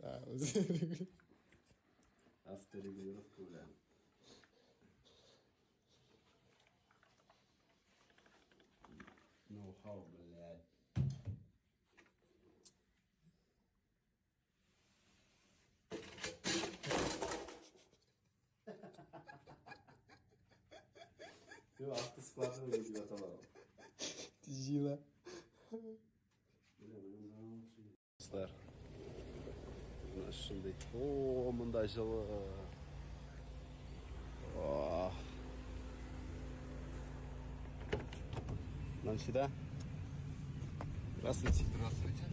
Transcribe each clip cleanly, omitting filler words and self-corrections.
Үзе. Авторегулировка белән. Ноу-хау, блядь. Yo, автоскладывание дип атала. Җыела. Дуслар. Менә шундый. О, монда җылы. О. Нам сюда. Здравствуйте. Здравствуйте.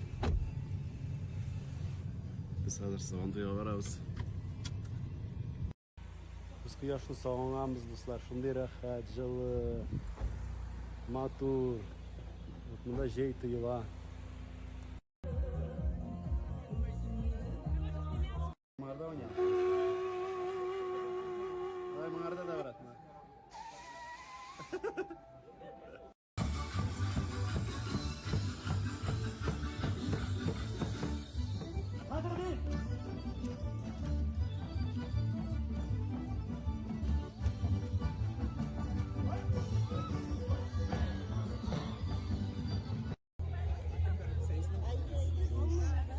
Без хәзер Сабантуйга барабыз. Без кояшны сагынганбыз, дуслар. Шундый рәхәт, җылы, матур. Вот монда җәй тоела. Моңарда уйна. Давай моңарда да брат.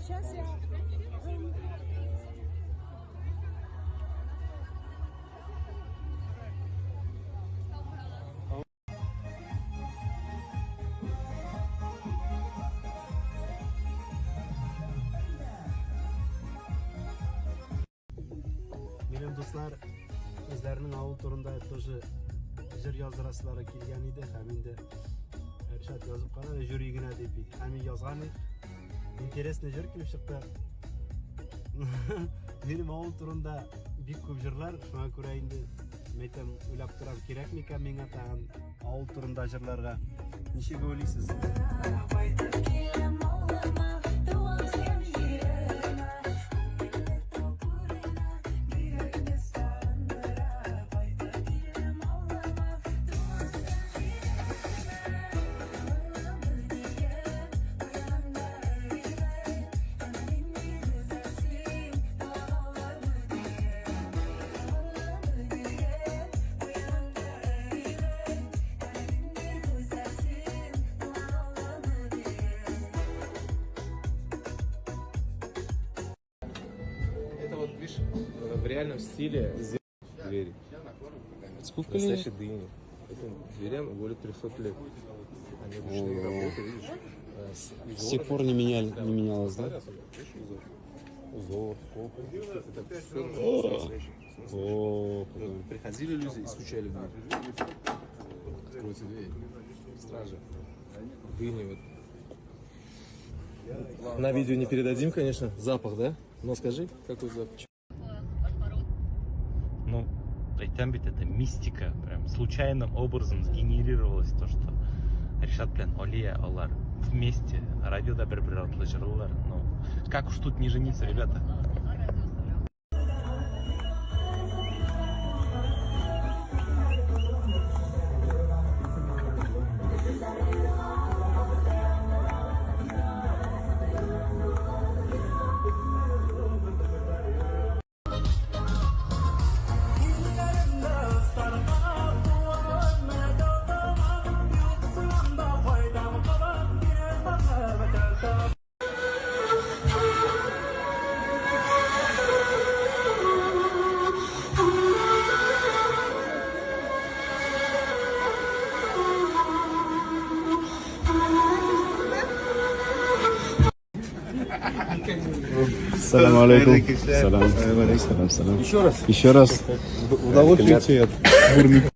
Сейчас я. Минем дуслар үзләренең авыл турында тоже җыр яздырасылары килгән иде һәм инде Ришат язып кара әле жюри генә дип бит. Һәм мин язган идек. Интересный җыр килеп чыкты. Минем авыл турында бик күп җырлар, шуңа күрә инде мәйтәм, уйлап торам, кирәк микән миңа тагын авыл турында җырларга. Ничек уйлыйсыз? Кайтып киләм авылыма, туган син җиремә. Күңелле тау күренә, йөрәгемне сагындыра. Кайтып киләм авылыма, туган син җиремә. Авылым дигән, уянда өрелгән, Әмма нинди гүзәл син, туган авылым дигән. Авылым дигән, уянда өрелгән, Әмма нинди гүзәл син, туган авылым дигән. Это вот, видишь, в реальном стиле двери. Сколько Настоящие дыни. Этим дверям более 300 лет. Они ручные работы, видишь? С С тех узорами. пор не меняли, не менялось, да? Смотри, особенно, видишь, узор? Узор, кокон. Это все настоящее. О, Вот Приходили люди и стучали в дверь. Откройте дверь. Стражи. Дыни вот. На видео не передадим, конечно, запах, да? Но скажи, какой запах? Ну, әйтәм бит, это мистика, прям случайным образом сгенерировалось то, что Ришат белән Алия алар вместе радиода бер-бер артлы җырлыйлар. Ну, как уж тут не жениться, ребята? Салам алейкум. Салам. Салам, салам. Еще раз. Еще раз. Удовольствие от бурных.